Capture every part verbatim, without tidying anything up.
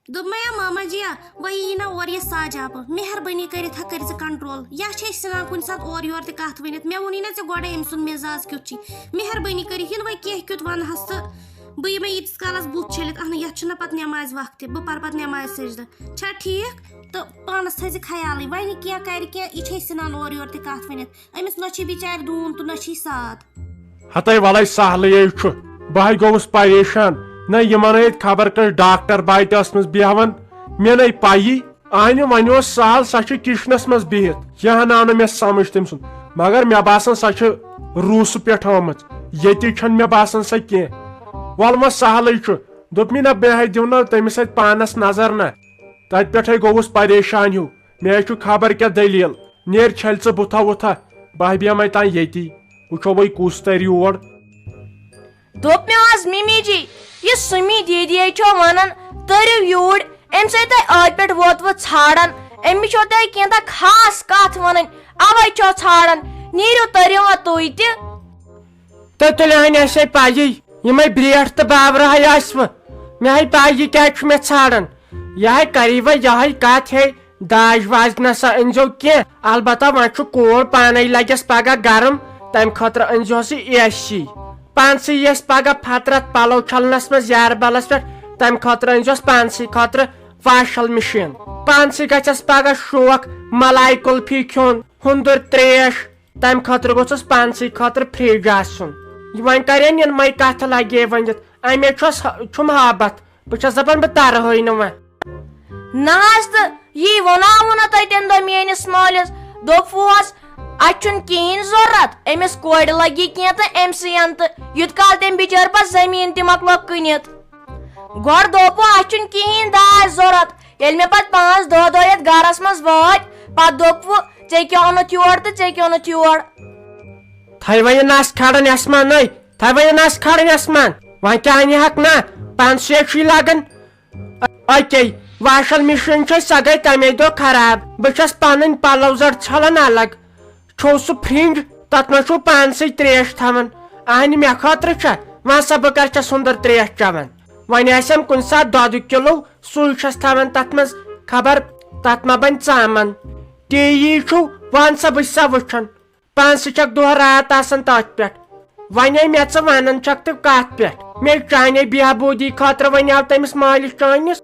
دوٚپمَے یا ماما جِیا، وۄنۍ یی نہ اورٕ یہِ ساجابہٕ، مہربٲنی کٔرِتھ ہا کٔرۍ زِ control۔ یا چھِ أسۍ ژھٕنان کُنہِ ساتہٕ اورٕ یورٕ تہِ کَتھ ؤنِتھ۔ مےٚ ووٚنُے نہ ژےٚ گۄڈَے أمۍ سُنٛد مِزاز کیُتھ چھُے۔ مہربٲنی کٔرِتھ یِنہٕ وۄنۍ کینٛہہ کیُتھ وَنہَس تہٕ بہٕ یِمَے ییٖتِس کالَس بُتھ چھٔلِتھ اَنہٕ، یَتھ چھُنہ پَتہٕ نٮ۪مازِ وقتہِ، بہٕ پَرٕ پَتہٕ نٮ۪مازِ سجدٕ۔ چھا ٹھیٖک؟ تہٕ پانَس تھٲیزِ خیالٕے، وۄنۍ یہِ کینٛہہ کَرِ کینٛہہ، یہِ چھِ أسۍ ژھٕنان اورٕ یورٕ تہِ کَتھ ؤنِتھ۔ أمِس نہ چھُے بِچارِ دوٗن تہٕ نہ چھُے ساتھ۔ ہتے ولے سہلٕے چھُ، بہٕ ہے گوٚوُس پریشان۔ نہ یِمن ٲدۍ خبر کٲنٛسہِ ڈاکٹر باے تہِ ٲسمٕژ بیہوان، مےٚ نے پَیی۔ اہنہِ وۄنۍ اوس سہل، سۄ چھِ کچنس منٛز بِہِتھ۔ کینٛہہ ناو نہٕ مےٚ سمجھ تٔمۍ سُنٛد، مگر مےٚ باسان سۄ چھِ روٗسہٕ پٮ۪ٹھ آمٕژ، ییٚتی چھَنہٕ مےٚ باسان سۄ کینٛہہ۔ وَلہٕ وۄنۍ سہلٕے چھُ، دوٚپ مےٚ نہ بہٕ ہے دِمہٕ نہٕ تٔمِس اَتہِ پانس نظر نہ۔ تَتہِ پٮ۪ٹھَے گوٚوُس پریشان ہیوٗ، مےٚ ہے چھُ خبر کیٛاہ دٔلیٖل۔ نیر چھلۍ ژٕ بُتھا وُتھا، بہٕ بیٚہمے تام ییٚتی، وٕچھو وۄنۍ کُس ترِ یور۔ دوٚپ مےٚ آز مِمی جی، یہِ سُمی دیدی ہے چھو ونان، تٔرِو یوٗرۍ، أمۍ سۭتۍ تۄہہِ ٲدۍ پٮ۪ٹھ ووتوٕ ژھانڈان، أمِس چھو تۄہہِ کینٛہہ تام خاص کتھ ونٕنۍ، اوے چھو ژھانڈان، نیٖرِو تٔرِو وۄنۍ تُہۍ تہِ۔ تہٕ تُلہِ ہن اسے پَیی، یِمے برٛیٹھ تہٕ باورٕ ہے آسوٕ۔ مےٚ ہے پَے یہِ کیٛازِ چھُ مےٚ ژھانڈان۔ یہِ ہے کَری وۄنۍ یِہے کتھ ہے، داج واج نسا أنۍزیو کینٛہہ۔ البتہ وۄنۍ چھُ کوٗر پانے لگٮ۪س پگاہ گرم، تمہِ خٲطرٕ أنۍزِہوس یہِ اے سی۔ پانسٕے یِیَس پگاہ پھترت پلو چھلنس منٛز یارٕ بلس پٮ۪ٹھ، تمہِ خٲطرٕ أنۍزِہوس پانسٕے خٲطرٕ واشل مشین۔ پانسٕے گژھٮ۪س پگاہ شوق ملائی کلفی کھیوٚن، ہُندٕر تریش۔ تمہِ خٲطرٕ گوٚژھس پانسٕے خٲطرٕ فرج آسُن۔ وۄنۍ کرن یِمے کتھٕ لگے ؤنِتھ، امے چھس، چھُم ہابتھ۔ بہٕ چھس دپان بہٕ ترہے نہٕ وۄنۍ۔ نہ حظ، تہٕ یی ووٚناوُ نہ تۄہہِ تمہِ دۄہ میٲنِس مٲلِس، دوٚپوس، اسہِ چھُنہٕ کِہیٖنۍ ضروٗرت، أمِس کورِ لگہِ کینٛہہ تہٕ أمۍ سٕے انہٕ تہٕ یوٗت کال تٔمۍ بِچٲرۍ پتہٕ زٔمیٖن تہِ مۄکلو کٕنِتھ۔ گۄڈٕ دوٚپُن، اسہِ چھُنہٕ کِہیٖنۍ داج ضروٗرت۔ ییٚلہِ مےٚ پتہٕ پانٛژھ دَہ دۄہ یتھ گرس منٛز وٲتۍ، پتہٕ دوٚپُن، ژےٚ کیٛاہ اوٚنُتھ یور تہٕ ژےٚ کیٛاہ اوٚنُتھ یور؟ تھٲے وۄنۍ یہِ نس کھڑان یسمانے، تھٲے وۄنۍ یہِ نس کھڑان یسمان۔ وۄنۍ کیٛاہ انہِ ہکھ نا، پانسٕے چھُے لگان۔ اکے واشل مشین چھے، سۄ گٔے تمے دۄہ خراب۔ بہٕ چھس پنٕنۍ پلو زر چھلان الگ۔ چھو سُہ فرج، تتھ منٛز چھو پانسٕے تریش تھاوان۔ اہنہِ مےٚ خٲطرٕ چھا؟ وۄنۍ سا بہٕ کر چھس ہُندٕر تریش چٮ۪وان؟ وۄنۍ آسٮ۪م کُنہِ ساتہٕ دۄدٕ کِلو، سُے چھس تھاوان تتھ منٛز۔ خبر تتھ ما بنہِ ژامن۔ ٹی وی چھُو، وۄنۍ سا بہٕ چھسا وٕچھان۔ پانسٕے چھکھ دۄہ راتھ آسان تتھ پٮ۪ٹھ۔ وۄنۍ ہے مےٚ ژٕ ونان چھکھ تہٕ کتھ پٮ۪ٹھ؟ مےٚ چانے بہبودی خٲطرٕ ونیاو تٔمِس مٲلِس چٲنِس۔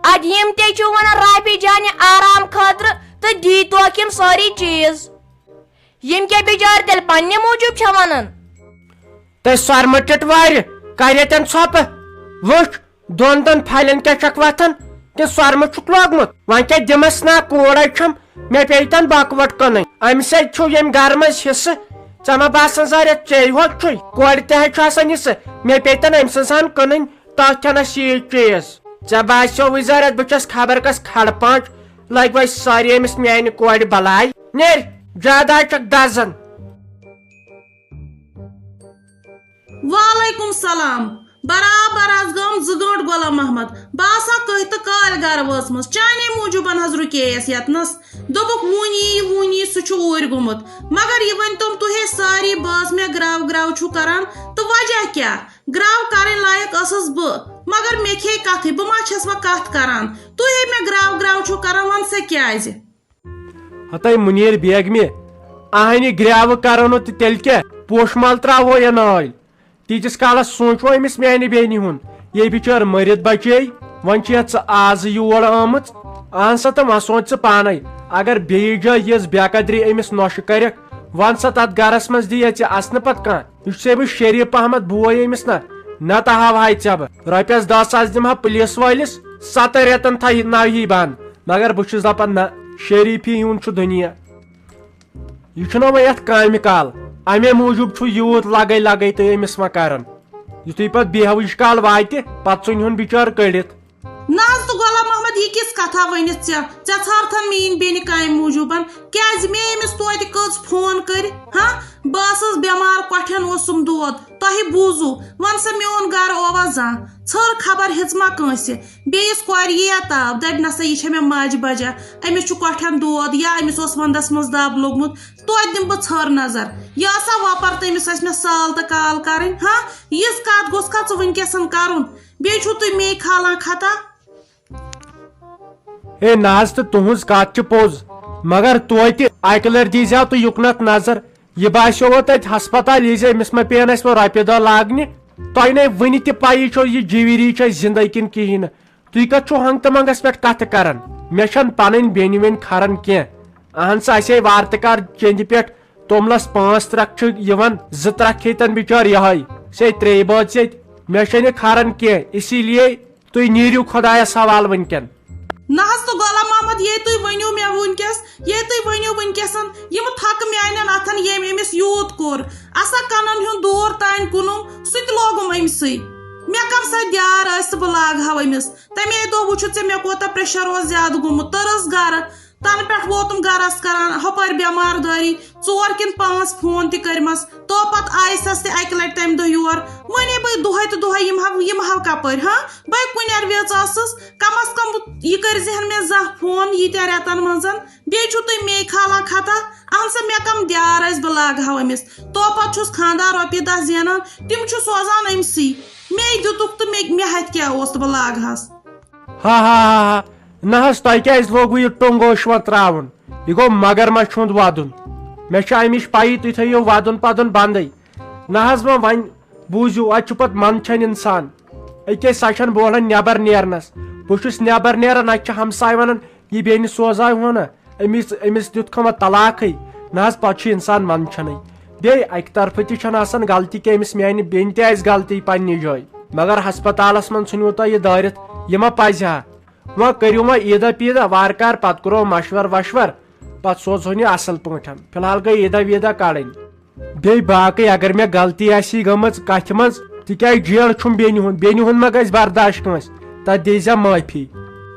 ادٕ یِم تے چھِو ونان رابی جانہِ آرام خٲطرٕ تہٕ دی توکھ یِم سٲری چیٖز۔ یِم کیٛاہ بِچارٕ تیٚلہِ پننہِ موٗجوٗب چھےٚ ونان؟ تہٕ سۄرمہٕ ٹِٹ وارِ کریتن ژھۄپہٕ۔ وٕچھ، دۄن دۄن پھلٮ۪ن کیٛاہ چھکھ وتھان؟ تہٕ سۄرمہٕ چھُکھ لوگمُت؟ وۄنۍ کیٛاہ دِمس نا کوٗر ہے چھم، مےٚ پیٚیہِ تن بکوٹ کٕنٕنۍ۔ امہِ سۭتۍ چھُو ییٚمہِ گرٕ منٛز حصہٕ۔ ژےٚ ما باسان زرٮ۪تھ ژے ہوت چھُے؟ کورِ تہِ ہے چھُ آسان حصہٕ، مےٚ پیٚیہِ تن أمۍ سٕنٛز ہن کٕنٕنۍ۔ تتھ چھنہ سیٖج چیٖز۔ ژےٚ باسیو وٕنۍ زرت بہٕ چھس خبر کس کھڑ پانچ، لگہِ وۄنۍ سارے أمِس میانہِ کورِ بلاے۔ نیر، زیادٕ ہا چھکھ دزان۔ وعلیکم سلام۔ برابر از گام زٕ گٲنٛٹہٕ غلام محمد۔ بہٕ آسہٕ ہا کٔہۍ تہٕ کالۍ گرٕ وٲژمٕژ، چانے موٗجوٗبن حظ رُکییس یتنس۔ دوٚپُکھ، وُنۍ یی، وُنۍ یی، سُہ چھُ اوٗرۍ گوٚمُت۔ مگر یہِ ؤنۍ تَم تُہۍ ہے سارے بٲژ مےٚ گرٛاو گرٛاو چھُو کران، تہٕ وجہ کیٛاہ؟ گرٛاو کرٕنۍ لایق ٲسٕس بہٕ، مگر مےٚ کھے کتھٕے، بہٕ ما چھَس وۄنۍ کتھ کران؟ تُہۍ ہے مےٚ گرٛاو گرٛاو چھِو کران، وَن سا کیٛازِ؟ ہتے منیر بیگمہِ، اہنہِ گرٛاوٕ کرو نہٕ تہٕ تیٚلہِ کیٛاہ؟ پوشہٕ مال ترٛاوہو یا نٲلۍ؟ تیٖتِس کالس سوٗنٛچو أمِس میانہِ بیٚنہِ ہُنٛد، یے بِچٲر مٔرِتھ بچے، وۄنۍ چھِ یتھ ژٕ آزٕ یور آمٕژ۔ اہن سا تہٕ وۄنۍ سونٛچ ژٕ پانے، اگر بیٚیِس جایہِ یِژھ بے قدری أمِس نۄشہِ کرکھ، وَن سا تتھ گرس منٛز دِیہِ ژےٚ اژنہٕ پتہٕ کانٛہہ۔ یہِ چھُسے بہٕ شریف احمد بوے أمِس نا، نتہٕ ہاوہاے ژےٚ بہٕ۔ رۄپیس دہ ساس دِمہٕ ہا پُلیٖس وٲلِس، ستن رٮ۪تن تھاوِ ناوِ بنٛد۔ مگر بہٕ چھُس دپان نہ، شریفی ہُنٛد چھُ دُنیا۔ یہِ چھُنہ وۄنۍ یتھ کامہِ کال، امے موٗجوٗب چھُ یوٗت لگے لگے تہٕ أمِس وۄنۍ کران۔ یُتھُے پتہٕ بیہوٕچ کال واتہِ، پتہٕ ژھُنہِ ہُن بِچارٕ کٔڑِتھ۔ نہ حظ تہٕ غلام محمد، یہِ کِژھ کتھا ؤنِتھ ژےٚ؟ ژےٚ ژھارتھن میٲنۍ بیٚنہِ کامہِ موٗجوٗبن؟ کیازِ مےٚ أمِس توتہِ کٔژ فون کٔرۍ؟ ہاں، بہٕ ٲسٕس بٮ۪مار، کۄٹھٮ۪ن اوسُم دود، تۄہہِ بوٗزوُ؟ وَن سا، میون گرٕ اووا زانٛہہ؟ ژھٔر خبر ہیٚژ ما کٲنٛسہِ؟ بیٚیِس کورِ یِیا تاپھ، دَپہِ، نسا یہِ چھےٚ مےٚ ماجہِ بجا، أمِس چھُ کۄٹھٮ۪ن دود، یا أمِس اوس ونٛدس منٛز دب لوٚگمُت، توتہِ دِمہٕ بہٕ ژھٔر نظر۔ یہِ ٲسا وۄپر تٔمِس ٲسۍ مےٚ سال تہٕ کال کرٕنۍ؟ ہاں، یِژھ کتھ گوٚژھ کھا ژٕ وٕنکیٚسن کرُن؟ بیٚیہِ چھُو تُہۍ مے کھالان خطا۔ ہے نہ حظ، تہٕ تُہنٛز کتھ چھِ پوٚز، مگر توتہِ اکہِ لٹہِ دیٖزیو تُہۍ یُکنتھ نظر۔ یہِ باسیووٕ تتہِ ہسپتال، یہِ زِ أمِس ما پیٚن اسہِ وۄنۍ رۄپیہِ دہ لاگنہِ؟ تۄہہِ نے وُنہِ تہِ پَیی چھو، یہِ جیٖوی ری چھا زندے کِنہٕ کِہیٖنۍ نہٕ۔ تُہۍ کتھ چھِو ہنٛگتہٕ منٛگس پٮ۪ٹھ کتھٕ کران؟ مےٚ چھَنہٕ پنٕنۍ بیٚنہِ ویٚنہِ کھران کینٛہہ۔ اہن سا، اسے وارٕ تہٕ کار چیٚندِ پٮ۪ٹھ توٚملس پانٛژھ ترکھ چھِ یِوان، زٕ ترکھ کھیٚتن بِچٲرۍ یِہوٚے۔ سے ترٛیٚیہِ بٲژ ییٚتہِ۔ مےٚ چھَنہٕ یہِ کھران کینٛہہ، اسی لیے تُہۍ نیٖرِو خۄدایس حوالہٕ وٕنکٮ۪ن۔ نہ حظ تہٕ غلام محمد، یے تُہۍ ؤنِو مےٚ وٕنکٮ۪س، یے تُہۍ ؤنِو وٕنکٮ۪سن، یِم تھکہٕ میانٮ۪ن اتھن ییٚمۍ أمِس یوٗت کوٚر، اسا کنن ہُنٛد دوٗر تانۍ کُنُم، سُہ تہِ لوگُم أمۍ سٕے۔ مےٚ کم سا دیار ٲسۍ تہٕ بہٕ لاگہٕ ہاو أمِس؟ تمے دۄہ وُچھُتھ ژےٚ مےٚ کوتاہ پریشر اوس زیادٕ گوٚمُت، تٔرٕس گرٕ۔ تنہٕ پٮ۪ٹھ ووتُم گرس کران ہۄپٲرۍ بٮ۪مار دٲری، ژور کِنہٕ پانٛژھ فون تہِ کٔرمس۔ تو پتہٕ آیہِ سس تہِ اکہِ لٹہِ تمہِ دۄہ یور۔ وۄنۍ بہٕ دۄہے تہٕ دۄہے یِم ہا، یِم ہا کپٲرۍ، ہاں؟ بہٕ کُنہِ ارِ ویژ ٲسٕس، کم از کم بہٕ، یہِ کٔرۍ زِہن مےٚ زانٛہہ فون ییٖتیٛاہ رٮ۪تن منٛز۔ بیٚیہِ چھُو تُہۍ مے کھالان خطا؟ اہن سا، مےٚ کم دیار ٲسۍ بہٕ لاگہٕ ہاو أمِس۔ تو پتہٕ چھُس خانٛدار رۄپیہِ دہ زینان، تِم چھُ سوزان أمۍ سٕے۔ مے دیُتُکھ تہٕ مے، مےٚ ہتہِ کیٛاہ اوس تہٕ بہٕ لاگہٕ ہس۔ ہا ہا ہا ہا۔ نہ حظ، تۄہہِ کیٛازِ لوگوٕ یہِ ٹوٚنٛگ اوشوَن ترٛاوُن؟ یہِ گوٚو مگر ما چھُنٛد وَدُن۔ مےٚ چھِ اَمِچ پَیی، تُہۍ تھٲیِو وَدُن پَدُن بنٛدٕے۔ نہ حظ، وۄنۍ، وۄنۍ بوٗزِو، اَتہِ چھُ پَتہٕ منٛدچھان اِنسان۔ أکے سۄ چھَنہٕ بوہلان نٮ۪بر نیرنَس۔ بہٕ چھُس نٮ۪بر نیران، اَتہِ چھِ ہمساے وَنان، یہِ بیٚنہِ سوزاے ہو نہٕ، أمِس، أمِس دیُت کھا وۄنۍ طلاقٕے۔ نہ حظ، پَتہٕ چھُ اِنسان منٛدچھانٕے۔ بیٚیہِ اَکہِ طرفہٕ تہِ چھَنہٕ آسان غلطی کینٛہہ، أمِس میٛانہِ بیٚنہِ تہِ آسہِ غلطی پنٛنہِ جایہِ۔ مگر ہسپتالس منٛز ژھٕنِو تۄہہِ یہِ دٲرِتھ، یہِ ما پزِ ہا؟ وۄنۍ کٔرِو وۄنۍ عیٖدہ پیٖدہ وارٕ کارٕ، پتہٕ کرو مشور وشور، پتہٕ سوزہون یہِ اصل پٲٹھۍ۔ فی الحال گٔے عیٖدہ ویٖدہ کڑٕنۍ۔ بیٚیہِ باقٕے اگر مےٚ غلطی آسی گٔمٕژ کتھِ منٛز، تِکیازِ جیل چھُم بیٚنہِ ہُنٛد، بیٚنہِ ہُنٛد ما گژھِ برداش کٲنٛسہِ؟ تتھ دیٖزِ مٲفی۔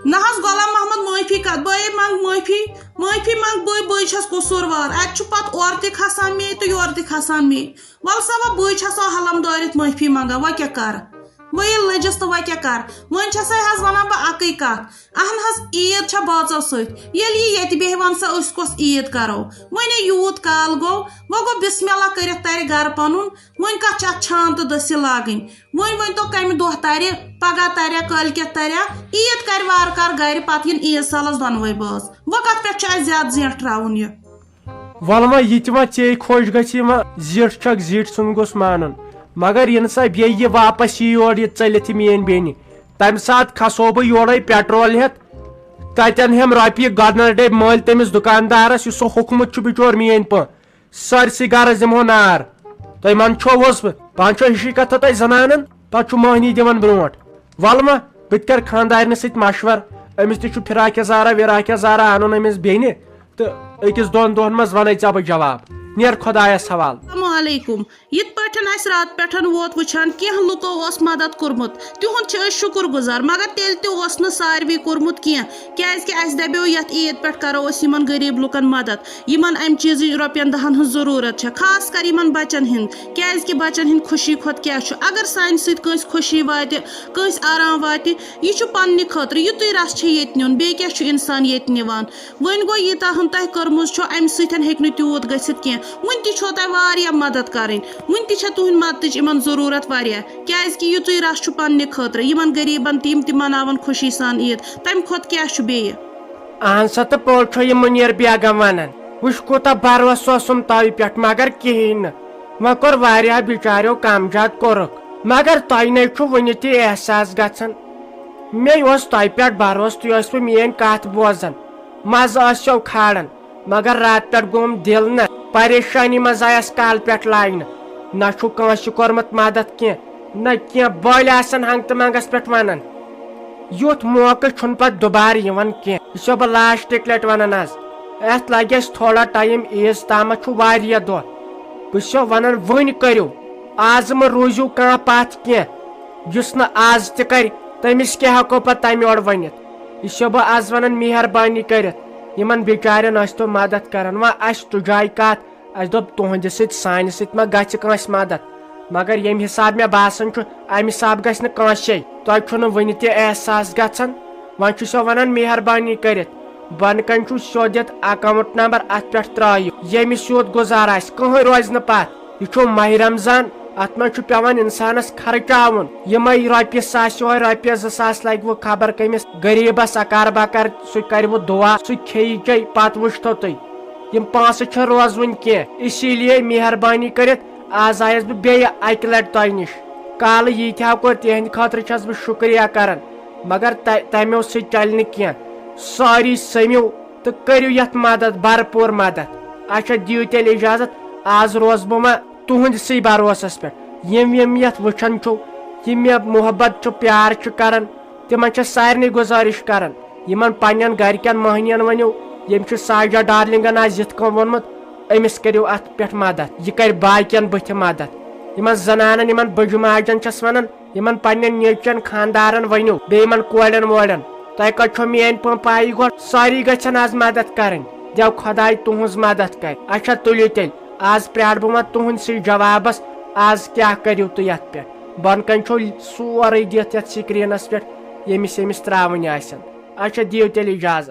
نہ حظ غلام محمد، معٲفی کتھ؟ بہٕ ہے منٛگ معٲفی، معٲفی منٛگ بہٕ، بٕے چھس قصوٗروار۔ اتہِ چھُ پتہٕ اورٕ تہِ کھسان مے تہٕ یورٕ تہِ کھسان مے۔ ول سا، وۄنۍ بٕے چھسو حلم دٲرِتھ معٲفی منٛگان، وۄنۍ کیٛاہ کر؟ وۄنۍ ییٚلہِ لٔجِس تہٕ وۄنۍ کیٛاہ کر؟ وۄنۍ چھسے حظ ونان بہٕ اکٕے کتھ، اہن حظ، عیٖد چھےٚ بٲژو سۭتۍ، ییٚلہِ یہِ ییٚتہِ بیٚہہِ، ون سا أسۍ کۄس عیٖد کرو؟ وۄنۍ ہے یوٗت کال گوٚو، وۄنۍ گوٚو بسم اللہ کٔرِتھ ترِ گرٕ پنُن، وۄنۍ کتھ چھِ اتھ چھان تہٕ دٔسِل لاگٕنۍ؟ وۄنۍ ؤنۍ تو کمہِ دۄہ ترِ، پگاہ ترِ، کٲلۍ کٮ۪تھ ترِ، عیٖد کرِ وارٕ کارٕ گرِ، پتہٕ یِن عیٖد سالس دۄنوے بٲژ، وۄنۍ کتھ پٮ۪ٹھ چھُ اسہِ زیادٕ زینٹھ تراوُن یہِ؟ ولہٕ وۄنۍ یہِ تہِ وۄنۍ ژےٚ خۄش گژھی، وۄنۍ زِٹھ چھکھ، زِٹھۍ سُنٛد گوٚژھ مانُن۔ مگر یِنہٕ سا بیٚیہِ یہِ واپس یی یور، یہِ ژٔلِتھ یہِ میٲنۍ بیٚنہِ، تمہِ ساتہٕ کھسو بہٕ یورے پیٹرول ہٮ۪تھ، تتٮ۪ن ہٮ۪م رۄپیہِ گۄڈنر ڈبہِ مٔلۍ تٔمِس دُکاندارس، یُس سُہ ہوٚکھمُت چھُ بچور میٲنۍ پٲٹھۍ، سٲرسٕے گرس دِمہو نار۔ تۄہہِ منٛدچھووُس بہٕ، پانہٕ چھو ہِشی کتھا تۄہہِ زنانن، پتہٕ چھُ مٔہنی دِوان برونٛٹھ۔ ولہٕ وۄنۍ بہٕ تہِ کرٕ خانٛدارنہِ سۭتۍ مشور، أمِس تہِ چھُ فراک یزارا وراک یزارا انُن أمِس بیٚنہِ، تہٕ أکِس دۄن دۄہن منٛز ونَے ژےٚ بہٕ جواب۔ نیر خۄدایس حوالہٕ۔ السلام علیکم۔ یِتھ پٲٹھۍ اسہِ راتہٕ پٮ۪ٹھ ووت وٕچھان، کینٛہہ لُکو اوس مدد کوٚرمُت، تِہُنٛد چھِ أسۍ شُکُر گُزار، مگر تیٚلہِ تہِ اوس نہٕ ساروی کوٚرمُت کینٛہہ، کیازِ کہِ اسہِ دپیو یتھ عیٖد پٮ۪ٹھ کرو أسۍ یِمن غریٖب لُکن مدد، یِمن امہِ چیٖزٕچ رۄپین دہن ہٕنٛز ضروٗرت چھےٚ، خاص کر یِمن بچن ہٕنٛز، کیازِ کہِ بچن ہٕنٛدِ خوشی کھۄتہٕ کیٛاہ چھُ؟ اگر سانہِ سۭتۍ کٲنٛسہِ خوشی واتہِ، کٲنٛسہِ آرام واتہِ، یہِ چھُ پننہِ خٲطرٕ، یُتُے رس چھُ ییٚتہِ نیُن، بیٚیہِ کیٛاہ چھُ انسان ییٚتہِ نِوان؟ وۄنۍ گوٚو، ییٖتاہ ہن تۄہہِ کٔرمٕژ چھو، امہِ سۭتۍ ہن ہیٚکہِ نہٕ تیوٗت گٔژھِتھ کینٛہہ۔ وُنہِ تہِ چھو تۄہہِ واریاہ مدد کرٕنۍ، وُنہِ تہِ چھےٚ تُہنٛدِ مددٕچ یِمن ضروٗرت واریاہ، کیازِ کہِ یُتُے رس چھُ پننہِ خٲطرٕ، یِمن غریٖبن تہِ، یِم تہِ مناون خوشی سان عیٖد، تمہِ کھۄتہٕ کیٛاہ چھُ بیٚیہِ؟ اہن سا، تہٕ پوٚز چھو یہِ مُنیر بیگم ونان۔ وٕچھ، کوٗتاہ بھروسہٕ اوسُم تۄہہِ پٮ۪ٹھ، مگر کِہیٖنۍ نہٕ۔ وۄنۍ کوٚر واریاہ بِچاریو کم زیادٕ کوٚرُکھ، مگر تۄہہِ نے چھُ وُنہِ تہِ احساس گژھان۔ مےٚ اوس تۄہہِ پٮ۪ٹھ بھروسہٕ، تُہۍ ٲسوٕ میٲنۍ کتھ بوزان، مزٕ ٲسِو کھالان، مگر راتہٕ پٮ۪ٹھ گوٚوُم دِل نہ۔ پریشٲنی منٛز آیس کالہٕ پٮ۪ٹھ لاینہٕ۔ نہ چھُ کٲنٛسہِ کوٚرمُت مدد کینٛہہ، نہ کینٛہہ بٲلۍ آسن ہنٛگتہٕ منٛگس پٮ۪ٹھ ونان۔ یُتھ موقعہٕ چھُنہٕ پتہٕ دُبارٕ یِوان کینٛہہ۔ یہِ چھُسو بہٕ لاسٹ اکہِ لٹہِ ونان از۔ اتھ لگہِ اسہِ تھوڑا ٹایم، عیٖز تامتھ چھُ واریاہ دۄہ۔ بہٕ چھُسو ونان، وُنۍ کٔرِو، از مہٕ روٗزِو کانٛہہ پتھ کینٛہہ۔ یُس نہٕ از تہِ کرِ، تٔمِس کیٛاہ ہٮ۪کو پتہٕ تمہِ اورٕ ؤنِتھ؟ یہِ چھُسو بہٕ از ونان، مہربٲنی کٔرِتھ یِمن بِچارٮ۪ن ٲسۍتو مدد کران۔ وۄنۍ اسہِ تُجاے کتھ، اسہِ دوٚپ، تُہنٛدِ سۭتۍ، سانہِ سۭتۍ ما گژھِ کٲنٛسہِ مدد؟ مگر ییٚمہِ حساب مےٚ باسان چھُ، امہِ حساب گژھِ نہٕ کٲنٛسے۔ تۄہہِ چھُنہٕ وُنہِ تہِ احساس گژھان؟ وۄنۍ چھُسو ونان، مہربٲنی کٔرِتھ بۄنہٕ کنہِ چھُ سیوٚد یتھ account number، اتھ پٮ۪ٹھ ترٲیِو، ییٚمہِ سیوٚد گُزار آسہِ، کٕہٕنۍ روزِ نہٕ پتھ۔ یہِ چھُ ماہِ رمضان، اتھ منٛز چھُ پٮ۪وان انسانس خرچاوُن۔ یِمے رۄپیہِ ساس، یِہوے رۄپیہِ زٕ ساس لگہِ وٕ خبر کٔمِس غریٖبس اکار بکار، سُہ کرِ وٕ دُعا، سُہ کھیٚیہِ چیٚیہِ، پتہٕ وٕچھتو تُہۍ۔ یِم پونٛسہٕ چھِ روزوٕنۍ کینٛہہ، اسی لیے مہربٲنی کٔرِتھ آز آیس بہٕ بیٚیہِ اکہِ لٹہِ تۄہہِ نِش۔ کالہٕ ییٖتہِ ہا کوٚر، تِہنٛدِ خٲطرٕ چھس بہٕ شُکریہ کران، مگر تہ-، تمیو سۭتۍ چلہِ نہٕ کینٛہہ۔ سٲری سٔمِو تہٕ کٔرِو یتھ مدد، بھرپوٗر مدد۔ اچھا، دِیِو تیٚلہِ اجازت، آز روزٕ بہٕ وۄنۍ تُہنٛدسٕے بھروسس پٮ۪ٹھ۔ یِم یِم یتھ وٕچھان چھِو، یِم مےٚ محبت چھُ، پیار چھُ کران، تِمن چھِ سارنٕے گُزٲرِش کران، یِمن پننٮ۪ن گرِکٮ۪ن مٔہنِین ؤنِو، یِم چھِ ساجہ ڈارلنگن آز یِتھ کٔنۍ ووٚنمُت، أمِس کٔرِو اتھ پٮ۪ٹھ مدد، یہِ کرِ باقین بٕتھِ مدد۔ یِمن زنانن، یِمن بٕجہِ ماجن چھس ونان، یِمن پننٮ۪ن نیٚچوٮ۪ن، خاندارن ؤنِو، بیٚیہِ یِمن کورٮ۪ن وورٮ۪ن، تۄہہِ کتہِ چھو میٲنۍ پٲٹھۍ پایی؟ گۄڈٕ سٲری گژھن آز مدد کرٕنۍ، دٮ۪و خداے تُہنٛز مدد کرِ۔ اچھا، تُلِو تیٚلہِ، آز پرٛارٕ بہٕ وۄنۍ تُہنٛدسٕے جوابس، آز کیٛاہ کٔرِو تُہۍ یتھ پٮ۪ٹھ؟ بۄنہٕ کنہِ چھو سورُے دِتھ یتھ سکرینس پٮ۪ٹھ، ییٚمِس ییٚمِس ترٛاوٕنۍ آسن۔ اچھا، دِیِو تیٚلہِ اجازت۔